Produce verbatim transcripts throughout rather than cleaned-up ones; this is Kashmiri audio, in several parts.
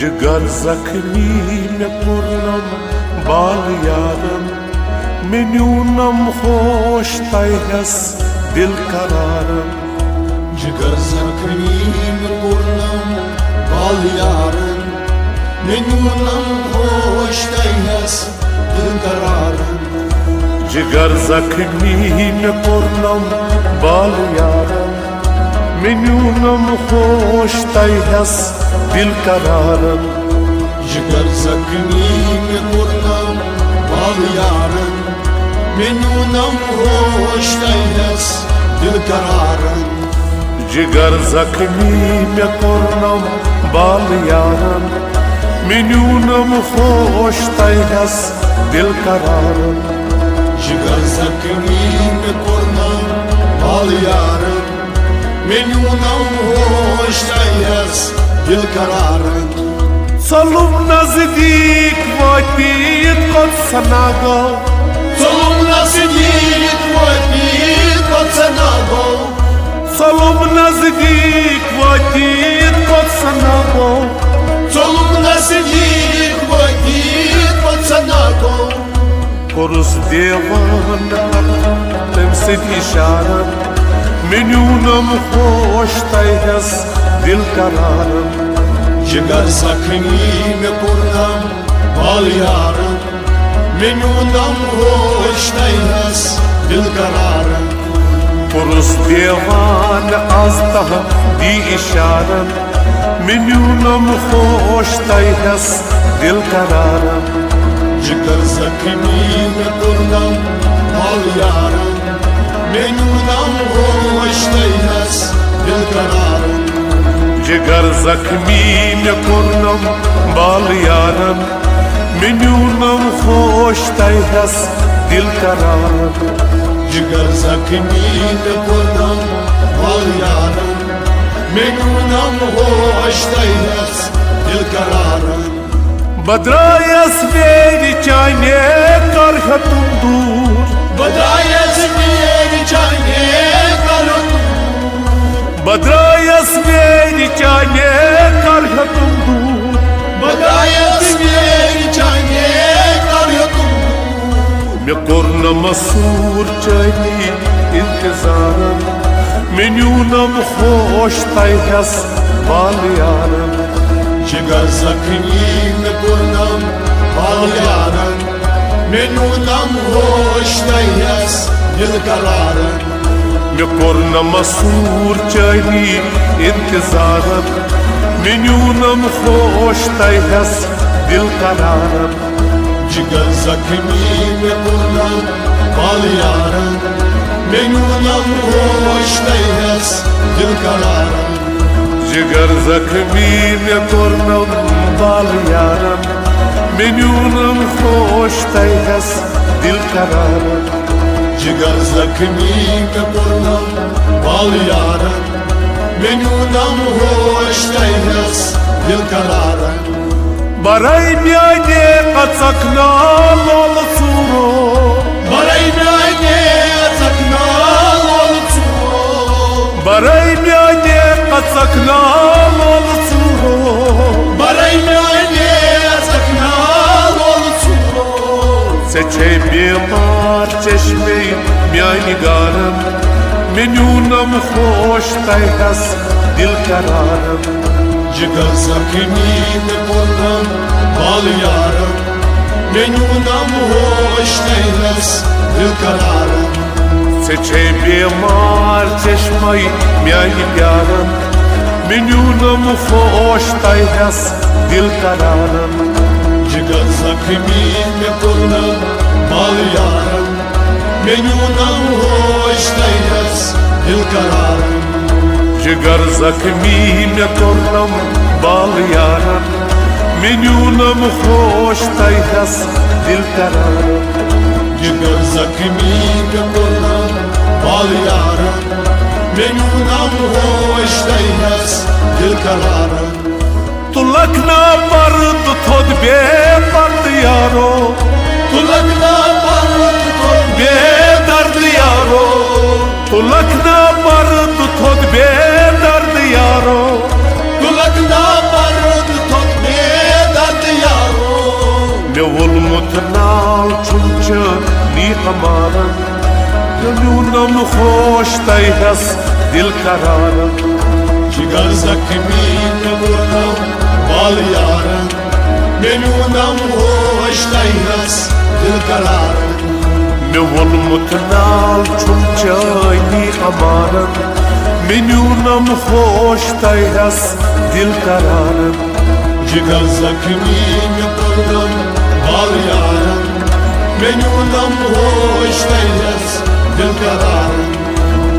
جگر زخمی مےٚ کوٚرنم بال یارن، مےٚ نیونم ہوش تۄہہِ ہس دل قرارن۔ جگر زخمی مےٚ کوٚرنم بال یارن، مےٚ نیونم ہوش تۄہہِ ہس دل قرارن۔ جگر زخمی مےٚ کوٚرنم بال یارن، مےٚ نیونم ہوش تۄہہِ ہس دل قرارن۔ جگر زخمی مےٚ کوٚرنم بال یارن، مےٚ نیونم ہوش تۄہہِ ہس دل قرارن۔ جگر زخمی مےٚ کوٚرنم بال یارن، مےٚ نیونم ہوش تۄہہِ ہس دل قرارن۔ جگر زخمی مےٚ کوٚرنم بال یارن، مےٚ نیونم ہوش تۄہہِ ہس دل قرارن۔ ژوٚلُم نزدیٖک وٲتِتھ کوٚت سنا گوٚو۔ ژوٚلُم نزدیٖک وٲتِتھ کوٚت سنا گوٚو۔ ژوٚلُم نزدیٖک وٲتِتھ کوٚت سنا گوٚو۔ ژوٚلُم نزدیٖک وٲتِتھ کوٚت سنا گوٚو۔ کوٚرُس دیوان اکھ تٔمۍ سٕنٛدۍ اِشارن، مےٚ نیونم ہوش تۄہہِ ہس دل قرارن۔ جگر زخمی مےٚ کوٚرنم بال یارن، مےٚ نیونم ہوش تۄہہِ ہس دل قرارن۔ کوٚرُس دیوان از تہٕ دی اِشارن، مےٚ نیونم ہوش تۄہہِ ہس دل قرارن۔ جگر زخمی مےٚ کوٚرنم بال یارن، مےٚ نیونم ہوش تۄہہِ ہس دل قرارن۔ جگر زخمی مےٚ کوٚرنم بال یارن، مےٚ نیونم ہوش تۄہہِ ہس دل قرارن۔ جگر زخمی مےٚ کوٚرنم بال یارن، مےٚ نیونم ہوش تۄہہِ ہس دل قرارن۔ بہٕ درٛایس ویرِ چانہِ کر ہیوٚتُم دوٗر۔ بہٕ درٛایس ویرِ چانہِ کر ہیوٚتُم دوٗر۔ بہٕ درٛایس ویرِ چانہِ کر ہیوٚتُم دوٗر۔ بہٕ درٛایس ویرِ چانہِ کر ہیوٚتُم دوٗر۔ مےٚ کوٚر نہٕ مسوٗر چٲنی انتظارن، مےٚ نیونم ہوش تۄہہِ ہس بال یارن۔ جگر زخمی مےٚ کوٚرنم بال یارن، مےٚ نیونم ہوش تۄہہِ ہس دل قرارن۔ مےٚ کوٚر نہٕ مسوٗر چٲنی انتظارن، مےٚ نیونم ہوش تۄہہِ ہس دل قرارن۔ جگر زخمی مےٚ کوٚرنم بال یارن، مےٚ نیونم ہوش تۄہہِ ہس دل قرارن۔ جگر زخمی مےٚ کوٚرنم بال یارن، مےٚ نیونم ہوش تۄہہِ ہس دل قرارن۔ جگر زخمی مےٚ کوٚرنم بال یارن، مےٚ نیونم ہوش تۄہہِ ہس دل قرارن۔ برے میانہِ اژکھ نا لولہٕ ژوٗرو۔ برے میانہِ اژکھ نا لولہٕ ژوٗرو۔ برے میانہِ اژکھ نا لولہٕ ژوٗرو۔ برے میانہِ اژکھ نا لولہٕ ژوٗرو۔ ژےٚ چھے بیمار چشمے میانہِ گارن، مےٚ نیونم ہوش تۄہہِ ہس دل قرارن۔ جگر زخمی مےٚ کوٚرنم بال یارن، مےٚ نیونم ہوش تۄہہِ ہس دل قرارن۔ ژےٚ چھے بیمار چشمے میانہِ پیارن، مےٚ نیونم ہوش تۄہہِ ہس دل قرارن۔ جگر زخمی مےٚ کوٚرنم بال یارن، مےٚ نیونم ہوش تۄہہِ ہس دل قرارن۔ جگر زخمی مےٚ کوٚرنم بال یارن، مےٚ نیونم ہوش تۄہہِ ہس دل قرارن۔ جگر زخمی مےٚ کوٚرنم بال یارن، مےٚ نیونم ہوش تۄہہِ ہس دل قرارن۔ تُلکھ نا پردٕ تھوٚد بے پردٕ یارو۔ تُلکھ نا پردٕ تھوٚد بے دردٕ یارو۔ تُلکھ نا پردٕ تھوٚد بے دردٕ یارو۔ تُلکھ نا پردٕ تھوٚد بے میونم ہوش تۄہہِ ہس دل قرارن۔ جگر زخمی مےٚ کوٚرنم بال یارن، مےٚ نیونم ہوش تۄہہِ ہس دل قرارن۔ مےٚ ووٚنمُت نال چھُم چٲنی امانن، مےٚ نیونم ہوش تۄہہِ ہس دل قرارن۔ جگر زخمی مےٚ کوٚرنم بال یارن، مےٚ نیونم ہوش تۄہہِ ہس دل قرارن۔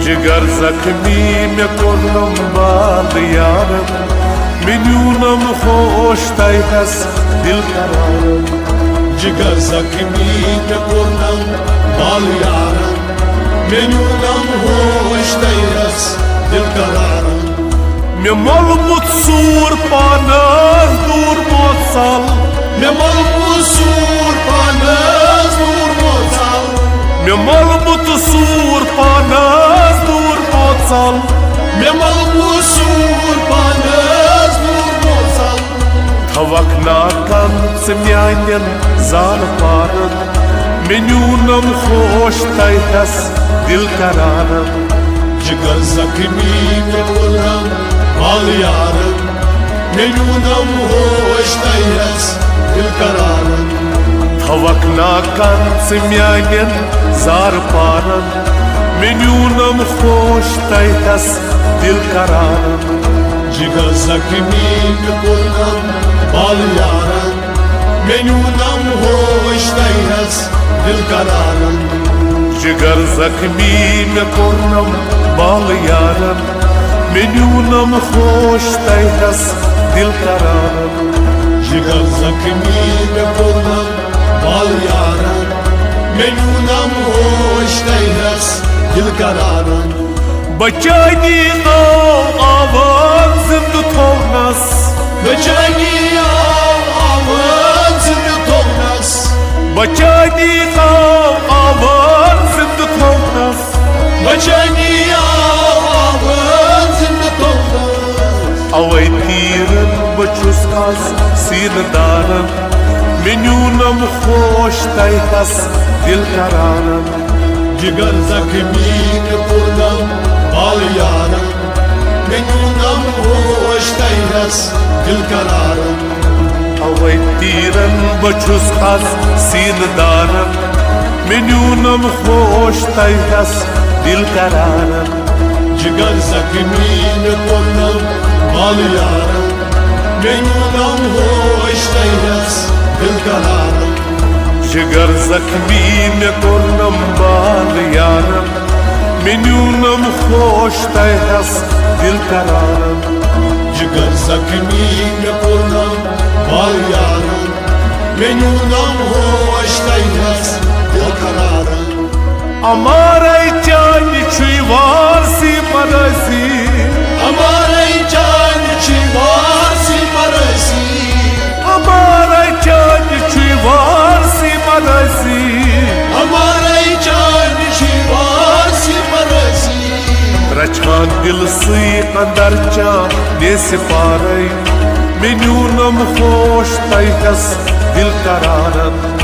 جگر زخمی مےٚ کوٚرنم بال یارن، مےٚ نیونم ہوش تۄہہِ ہس دل قرارن۔ جگر زخمی مےٚ کوٚرنم بال یارن، مےٚ نیونم ہوش تۄہہِ ہس دل قرارن۔ مےٚ مولمُت سوٗر پانس دوٗر موژل۔ مےٚ مولمُت سوٗر پانس دوٗر موژل۔ مےٚ مولمُت سوٗر پانس دوٗر موژل۔ مےٚ مولمُت سوٗر پانس دوٗر موژل۔ تھوکھ ناکن ژٕ میانٮ۪ن زار پارن، مےٚ نیونم ہوش تۄہہِ ہس دل قرارن۔ جگر زخمی مےٚ کوٚرنم بال یارن، مےٚ نیونم ہوش تۄہہِ ہس دل قرارن۔ تھوکھ ناکن ژٕ میانٮ۪ن زار پارن، مےٚ نیونم ہوش تۄہہِ ہس دل قرارن۔ جگر زخمی مےٚ کوٚرنم بال یارن، مےٚ نیونم ہوش تۄہہِ ہس دل قرارن۔ جگر زخمی مےٚ کوٚرنم بال یارن، مےٚ نیونم ہوش تۄہہِ ہس دل قرارن۔ جگر زخمی مےٚ کوٚرنم بال یارن، مےٚ نیونم ہوش تۄہہِ ہس دل قرارن۔ بچانی آو آوان زندٕ تھاونس۔ بچانی آو آوان زندٕ تھاونس۔ بچانی آو آوان زندٕ تھاونس۔ بچانی آو آوان زندٕ تھاونس۔ اوے تیرن بہٕ چھُس از سینہٕ دارن، مےٚ نیونم ہوش تۄہہِ ہس دل قرارن۔ جگر زخمی مےٚ کوٚرنم بال یارن، مےٚ نیونم ہوش تۄہہِ ہس دل قرارن۔ اوے تیرن بہٕ چھُس از سینہٕ دارن، مےٚ نیونم ہوش تۄہہِ ہس دل قرارن۔ جگر زخمی مےٚ کوٚرنم بال یارن، مےٚ نیونم ہوش تۄہہِ ہس دل قرارن۔ جگر زخمی مےٚ کوٚرنم بال یارن، مےٚ نیونم ہوش تۄہہِ ہس دل قرارن۔ جگر زخمی مےٚ کوٚرنم بال یارن، مےٚ نیونم ہوش تۄہہِ ہس دل قرارن۔ امارے چانہِ چھُے وارسی مرضی۔ امارے چانہِ چھُے وارسی مرضی۔ امارے چانہِ چھُے وارسی مرضی۔ امارے چانہِ چھُے وارسی مرضی۔ رچھان دل سٕے اندر چانہِ سپارے، مےٚ نیونم ہوش تۄہہِ ہس دل قرارن۔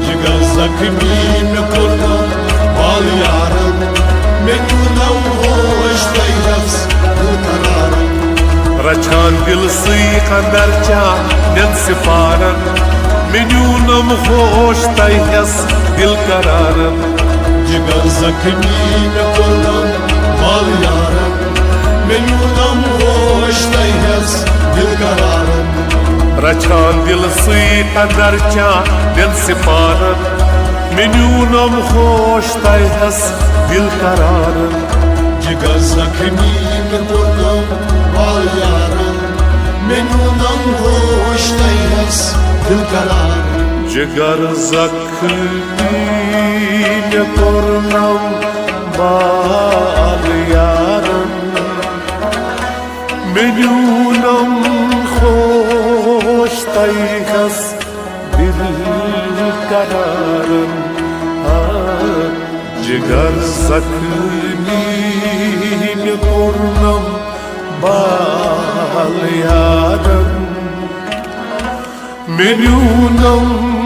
جگر زخمی مےٚ کوٚرنم بال یارن، مےٚ نیونم ہوش تۄہہِ ہس دل قرارن۔ رچھان دل سٕے اندر چانٮ۪ن سپارن، مےٚ نیونم ہوش تۄہہِ ہس دل قرارن۔ جگر زخمی مےٚ کوٚرنم بال یارن، مےٚ نیونم ہوش تۄہہِ ہس دل قرارن۔ رچھان دل سٕے اندر چانٮ۪ن سپارن، مےٚ نیونم ہوش تۄہہِ ہس دل قرارن۔ جگر زخمی مےٚ کوٚرنم بال یارن، مےٚ نیونم ہوش تۄہہِ ہس دل قرارن۔ جگر زخمی مےٚ کوٚرنم بال یارن، مےٚ نیونم ہوش تۄہہِ ہس دل قرارن۔ آ، جگر زخمی مےٚ کوٚرنم بال یارن، مےٚ نیونم